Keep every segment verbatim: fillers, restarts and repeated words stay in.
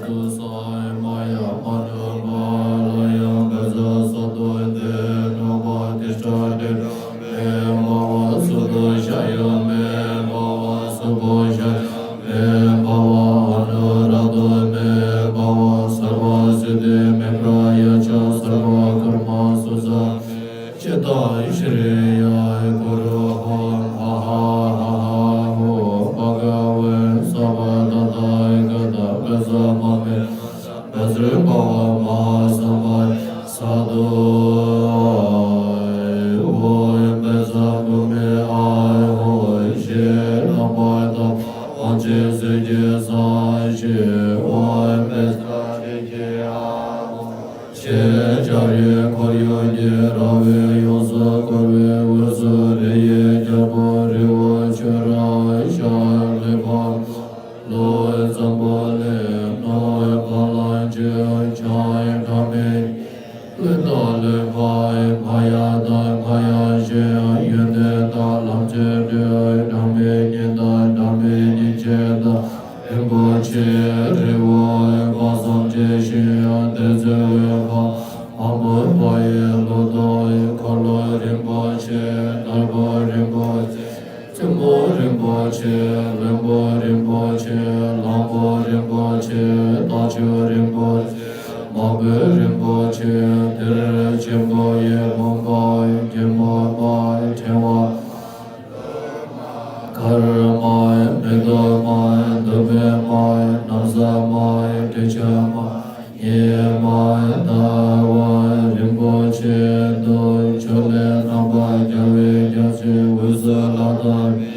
ཏུ་ས་མ་ཡ་མ་ནུ་མ་ལ་ཡ་ག་ས་ས་ཏུ་ཏེ་ནུ་མ་ཏི་ཤ་ཏེ་ཏ་མེ་མ་བ་སུ་ཏུ་ཤ་ཡ་མེ་མ་བ་སུ་པུ་ཤ་ཡ་མེ་མ་བ་ཨ་ནུ་ར་ཏུ་མེ་མ་བ་སརྦ་སི་ཏི་མེ་པྲ་ཡ་ཆ་སརྦ་ཀར་མ་སུ་ས་མེ། ཅི་ཏ་ཤྲི་ཡ་གུ་རུ་ཧོ་ཧ་ཧ་ཧ་ཧ་ཧོ་བྷ་ག་བེ་སརྦ་ཏ་ཐཱ་ག་ཏ་ག་ས་མ་མེ་ན་ས་བེ་སྲི་བྷ་བ་མ་ཧཱ་སམ་བྷ་ཡ་སཱ་དྷུ། ཨོ་ཡ་བེ་ས་བྷུ་མི་ཨཱ་ཧོ་ཤེ་ན་པ་ཏ་བ་ཅེ་སུ་ཅེ་ས་ཤེ། ཨོ་ཡ་བེ་ས་རི་ཤེ་ཨ་ཧོ། ཤེས་བྱ་རི་འཁོར་ཡུག་གི་ར་བས་ཡོངས་སུ་བསྐོར་བའི་དབུས་སུ་རི་ཡི་རྒྱལ་པོ་རི་བོ་ཆུ་ར་ཤ་ལེ་ཕ་ལོ་ཙམ་པོ་ལས་རྣོ་བའི་ཕ་ལ་ཆུ་ཆང་ཁྲ་མེ་ཀུན་ཏ་ལེ་ཕ་མ་ཡ་ཏ་མ་ཡ་ཤེས་ཡོན་ཏན་དང་ལམ་བྱེད་སྤྲོས་འབྲལ་མེད་ཉི་ཟླ་འབྲལ་མེད་ཉིན་བྱེད་དང་རིན་པོ་ཆེ་རི་བོ་དཔག་བསམ་གྱི་ཤིང་དེ་ཚུལ་བའི་ཕ་མ་མོས་པ་ཡི་ལོ་ཏོག་འཁོར་ལོ་རིན་པོ་ཆེ་དར་པོ་རིན་པོ་ཆེ་བཙུན་མོ་རིན་པོ་ཆེ་བློན་པོ་རིན་པོ་ཆེ་གླང་པོ་རིན་པོ་ཆེ་རྟ་ཁྱུ་རིན་པོ་ཆེ་མ་བུ་རིན་པོ་ཆེ་གཏེར་ཆེན་པོ་ཡི་བུམ་པ་རྒྱལ་མོ་མ་ཕྲེང་བ། དཀར་མ་མེ་ཏོག་མ་བདུག་སྤོས་མ་ན་བཟའ་མ་དྲི་ཆབ་མ་ཉི་མ་ཟླ་བ་རིན་པོ་ཆེ་དུ་ཆུ་ལས་རྣམ་པར་རྒྱལ་བའི་རྒྱལ་སྲིད་དབུས་སུ་ལ་དྭགས་པའི་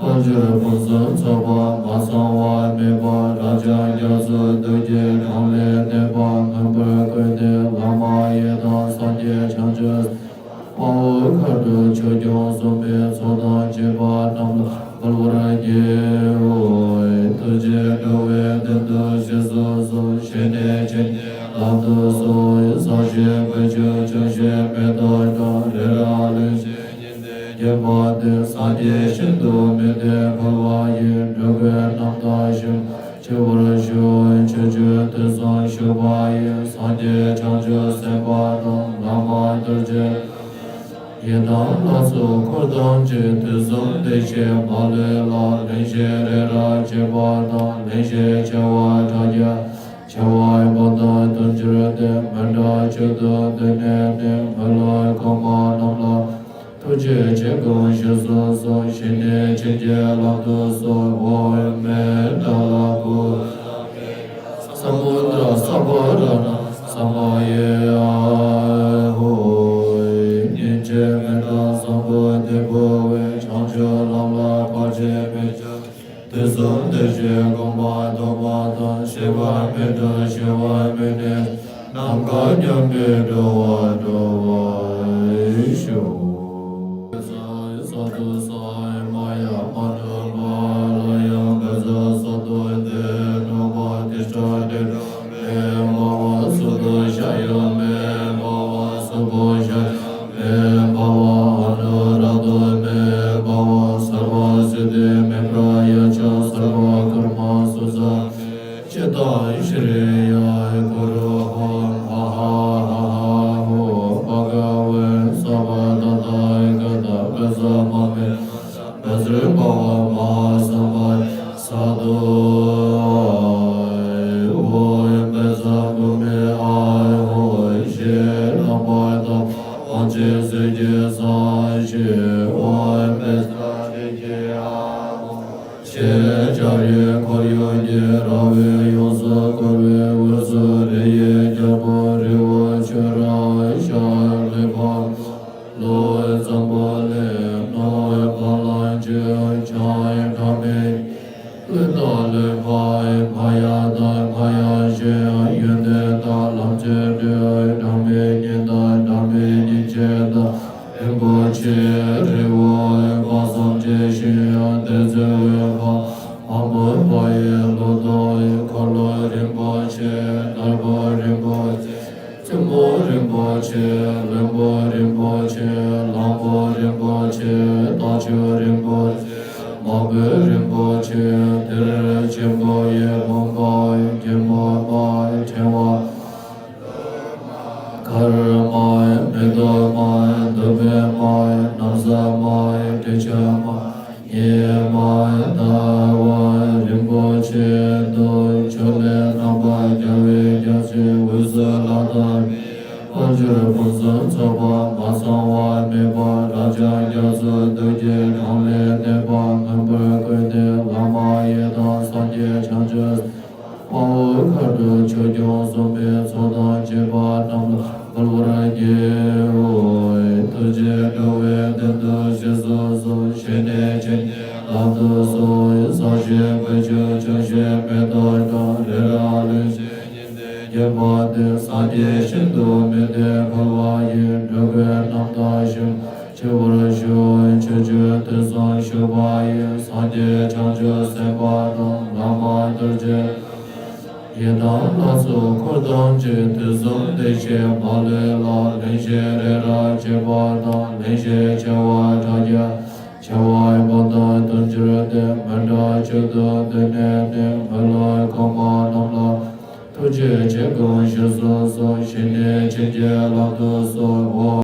དཔལ་འབྱོར་ཕུན་སུམ་ཚོགས་པ་མ་ཚང་བ་མེད་པ་རབ་འབྱམས་རྒྱ་མཚོ་རྡོ་རྗེ་འགྲམ་ལས་བསྟན་པ་མངོན་པར་བསྐུལ་ཏེ་བླ་མ་ཡི་དམ་སངས་རྒྱས་བྱང་ཆུབ། དཔའ་བོའི་མཁར་དུ་ཆོས་སྐྱོང་སྲུང་མའི་ཚོགས་དང་བཅས་པ་རྣམས་ལ་འབུལ་བར་བགྱིའོ། ཐུགས་རྗེས་འགྲོ་བའི་དོན་དུ་གཤེགས་སུ་གསོལ། བཞེས་ནས་བྱིན་གྱིས་བརླབ་ཏུ་གསོལ། ཟབ་ཞི་བཀོད་ཆོས་ཆོག་ཤེས་མེ་ཏོག་བཀྲ་རི་རབ་ལེགས་བཞད་ཉི་ཟེར་བརྒྱན་པ་སྟེ། སངས་རྒྱས་ཞིང་དུ་མི་ལྡན་འཁོར་བ་ཡི། འགྲོ་ཀུན་རྣམ་དག་ཞིང་སྐྱོང་བར་ཤོག། ཕྱོགས་བཅུ་དུས་གསུམ་བཞུགས་པ་ཡི། སངས་རྒྱས་བྱང་ཆུབ་སེམས་དཔའ་དང་། བླ་མ་རྡོ་རྗེ་ཡི་དམ་ལྷ་ཚོགས་འཁོར་ཐམས་ཅད། དུས་གསུམ་བདེ་གཤེགས་མ་ལུས་ལ། ལེགས་བཞད་རི་རབ་འབྱེད་པ་དང་། ལེགས་བཞད་བྱེ་བ་ཕྲག་བརྒྱ་བྱེ་བའི་དཔལ་དང་ལྡན་གྱུར་ཏེ། མི་འབྲལ་ཆོས་དང་བསྟུན་ནས་ནི། མི་ལུས་གོང་མ་རྣམས་ལ། ཐུགས་རྗེ་ཆེ་སྐུ་གཤེགས་སུ་གསོལ། བཞེས་ནས་བྱིན་གྱིས་བརླབ་ཏུ་གསོལ། ཨོཾ་མཎྜ་ལ་ཀུ་ས་མུ་དྲ་ས་བྷ་ར་ཎ་ས་མ་ཡེ་ཨ་ཧོ། ཉིན་བྱེད་མི་འབྲལ་བཟང་པོ་འདི་འབུལ་བའི། བྱང་ཆུབ་ལམ་ལ་བར་ཆད་མེད་ཅིང་། དུས་གསུམ་བདེ་གཤེགས་གོང་མ་ཐོབ་པ་དང་། གཤེགས་པ་མི་འབྲལ་ཞི་བ་མི་གནས། ནམ་མཁའ་མཉམ་པའི་འགྲོ་བ་སྒྲོལ་བར་ཤོག། ས་ཏུ་ས་མ་ཡ་མ་ནུ་མ་ལ་ཡ་ག་ས་ས་ཏུ་ཏེ་ནུ་མ་ཏི་ཤྲ་ཏེ་ཏ་མེ་མ་བ་སུ་ཏུ་ཤ་ཡ་མེ་མ་བ་སུ་པུ་ཤ་ཡ་མེ་མ་བ་ཨ་ནུ་ར་ཏུ་མེ་མ་བ་སརྦ་སི་ཏི་མེ་པྲ་ཡ་ཆ་སརྦ་ཀརྨ་སུ་ས་མེ། ཅི་ཏ་ཤྲི་ཡ་གུ་རུ་ཧོ་ཨ་ཧ་ཨ་ཧ་ཧོ་བྷ་ག་བེ་སརྦ་ཏ་ཐཱ་ག་ཏ་ག་ས་མ་མེ་ན་ས་བེ་སྲི་བྷ་བ་མ་ཧཱ་སམ་བྷ་ཡ་སཱ་དྷུ། ཨོ་ཡ་བེ་ས་བྷུ་མི་ཨཱ་ཧོ་ཤེ་ན་པ་ཏ་བ་ཅེ་སུ་ཅེ་ས་ཤེ། ཨོ་ཡ་བེ་ས་རི་ཤེ་ཨ་ཧོ། ཤེས་བྱ་རི་འཁོར་ཡུག་གི་ར་བས་ཡོངས་སུ་བསྐོར་བའི་དབུས་སུ་རི་ཡི་རྒྱལ་པོ་རི་བོ་ཆུ་ར་ཤ་ལེ་ཕ་ལོ་ཙམ་པོ་ལས་རྣོ་བའི་ཕ་ལ་ཆུ་ཆང་ཁྲ་མེ་ཀུན་ཏ་ལེ་ཕ་མ་ཡ་ཏ་མ་ཡ་ཤེས་ཡོན་ཏན་དང་ལམ་བྱེད་སྤྲོས་འབྲལ་མེད་ཉི་ཟླ་འབྲལ་མེད་ཉིན་བྱེད་དང་རིན་པོ་ཆེ་རི་བོ་དཔག་བསམ་གྱི་ཤིང་དེ་ཚུལ་བའི་ཕ་མ་མོས་པ་ཡི་ལོ་ཏོག་འཁོར་ལོ་རིན་པོ་ཆེ་དར་པོ་རིན་པོ་ཆེ་བཙུན་མོ་རིན་པོ་ཆེ་བློན་པོ་རིན་པོ་ཆེ་གླང་པོ་རིན་པོ་ཆེ་རྟ་ཁྱུ་རིན་པོ་ཆེ་མ་བུ་རིན་པོ་ཆེ་གཏེར་ཆེན་པོ་ཡི་བུམ་པ་རྒྱལ་མོ་ ཕྱོགས་ལས་རྣམ་པར་རྒྱལ་བའི་རྒྱལ་མཚན་དབུས་སུ་ལ་དྭགས་པའི་དཔལ་འབྱོར་ཕུན་སུམ་ཚོགས་པ་མ་ཚང་བ་མེད་པར་རབ་འབྱམས་རྒྱ་མཚོའི་རྡོ་རྗེ་གང་ལས་སྣེ་པ་མངོན་པར་བཀོད་དེ་བླ་མ་ཡི་དམ་སངས་རྒྱས་བྱང་ཆུབ་དཔའ་བོ་མཁའ་འགྲོ་ཆོས་སྐྱོང་སྲུང་མའི་ཚོགས་དང་བཅས་པ་རྣམས་ལ་འབུལ་བར་བགྱིའོ། ཐུགས་རྗེས་འགྲོ་བའི་དོན་དུ་རྗེས་སུ་བཟུང་། བཞེས་ནས་བྱིན་གྱིས་བརླབ་ཏུ་གསོལ། ས་གཞི་བོད་ཆུ་ཆུ་ཞིང་མེ་ཏོག་བཀྲ། རི་རབ་གླིང་བཞི་ཉི་ཟེར་རྒྱས་པ་སྟེ། སངས་རྒྱས་ཞིང་དུ་མི་ལྡན་འཁོར་བ་ཡི། འགྲོ་ཀུན་རྣམ་དག་ཞིང་སྐྱེ་བར་ཤོག། ཆོས་སྤྱོད་དུས་གསུམ་བཞུགས་པ་ཡི། སངས་རྒྱས་བྱང་ཆུབ་སེམས་དཔའ་དང་། བླ་མ་རྡོ་རྗེ་ཡི་དམ་ལྷ་ཚོགས་འཁོར་ཐམས་ཅད། དུས་གསུམ་བདེ་གཤེགས་མ་ལུས་ལ། གླིང་བཞི་རི་རབ་འབྱེད་པ་དང་། གླིང་བཞི་བྱེ་བ་ཕྲག་བརྒྱ། བྱེ་བ་ཕོ་དང་བདུན་ཅུར་བསྟན། མི་འབྲལ་གཅིག་ཏུ་འདུས་ནས་ནི། མི་ལུས་གོང་མ་རྣམས་ལ། ཐུགས་རྗེ་ཆེ་སྐུ་ཞེས་སུ་གསོལ། བཞེས་ནས་བྱིན་གྱིས་བརླབ་ཏུ་གསོལ། འོ།